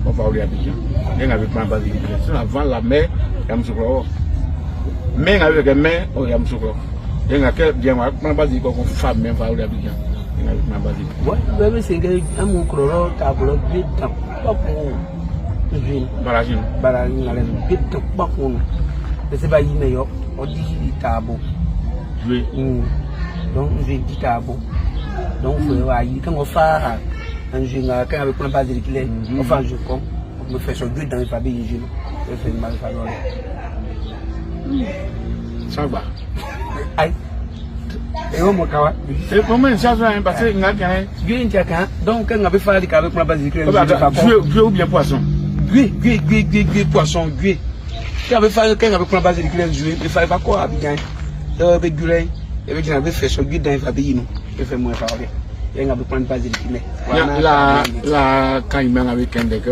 On va aller à Abidjan. Il y avait pas basilic. Sinon avant la mer, Yamoussoukro. Mais il y avait mais oh Yamoussoukro. Il y a que bien on basilic on fa même va aller à Abidjan. Il y avait pas basilic. Ouais, bɛɛ bɛ sen kɛ an mun kɔlɔlɔ taabolo bi dan kpɔkun nzui Barrage. Bara ŋalɛ bi dan kpɔkun bɛsɛ ba yi mɛ yɔ ɔdi taabo. Oui. Donc nzui di taabo donc fo wa yi kan fa nzui ŋa kan bɛ kplɔ basilic lɛ ɔfa nzui kɔ mɛ fɛ sɔ ju dan fa bɛ yi nzui no fɛ ma fa lɔ. Ça va. Ayi ewo mɔ kawa. Et comment ça va parce que nga kan Ju in tia kan donc kan bɛ fa di ka bɛ kplɔ basilic lɛ nzui fa kɔ. Jouer, jouer ou bien poisson. Gui, gui, gui, gui, gui, poisson, gui. Kí a bɛ fa kɛ a bɛ kɔnɔ basilic lɛ nzue bɛ fa fa kɔ Abidjan ɛ bɛ gulɛ ɛ bɛ jina bɛ fɛ sɔ gui dan fa bɛ yin bɛ fɛ mɔ fa wale yɛ nga bɛ kɔnɔ basilic lɛ. La la kan nga be kende ke.